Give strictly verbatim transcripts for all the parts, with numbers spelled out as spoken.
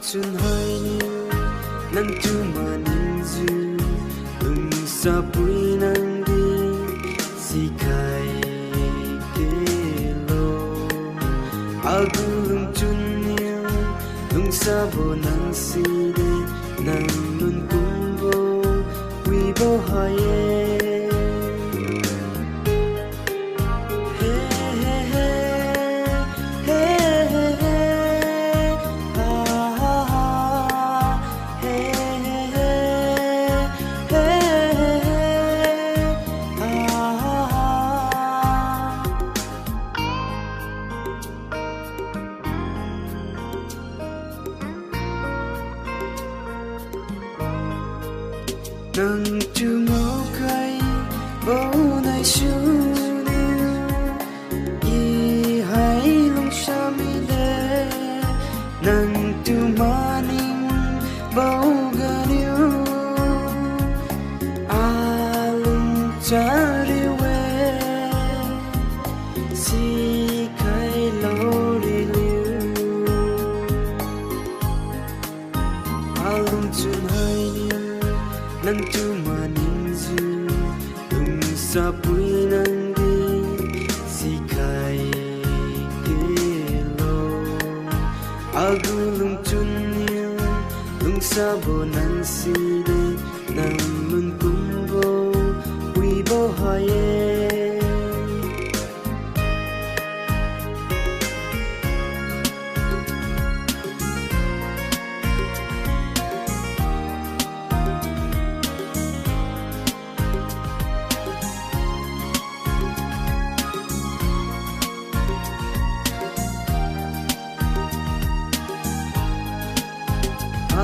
Chunhainiu nang tu maningjiu, lungsapui nangdi sikhai kelo. Agu lungchun niu lungsabo nang side, nang lun kumbo wibo hai-e. Nang tu ngaokhai bo naisuniu, i hai lungsa mide, nang tu maningbo ganiu, alung chariu-e, sikhai lo riliu. Alungchun hainiu nang tu maningjiu, lungsapui nangdi sikhai kelo. Agu lungchun niu lungsabo nang side, nang lun kumbo wibo hai-e.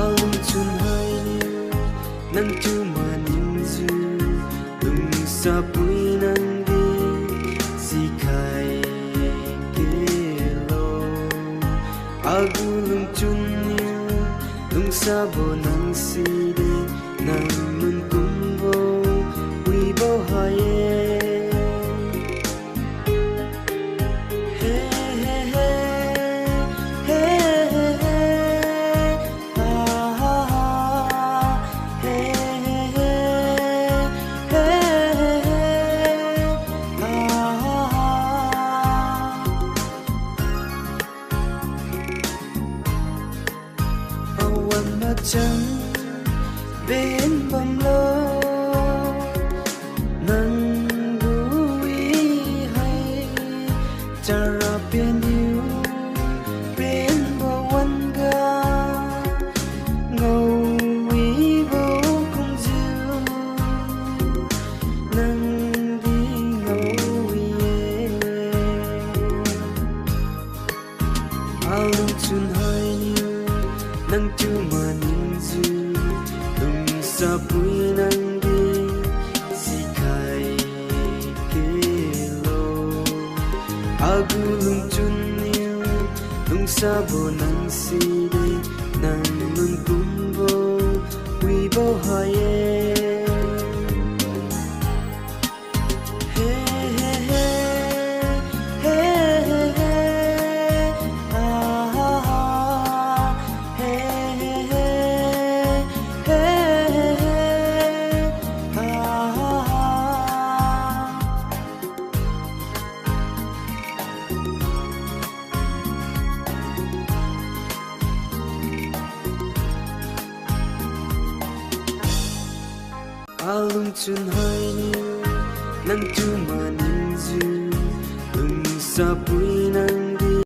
Alungchun hainiu nang tu maningjiu, lungsapui nangdi sikhai kelo. Agu lungchun niu lungsabo nang side, nang lun kumbo wibo hai-e. Pawan machang ben bamlo, nang gu i hai charapianiu penbo wan-ga, ngaowibo kumjiu nangdi ngaowi-e. Alungchun hainiu nang tu maningjiu, lungsapui nangdi sikhai kelo. Agu lungchun niu lungsabo nang side, nang lun kumbo wibo hai-e. Alungchun hainiu nang tu maningjiu, lungsapui nang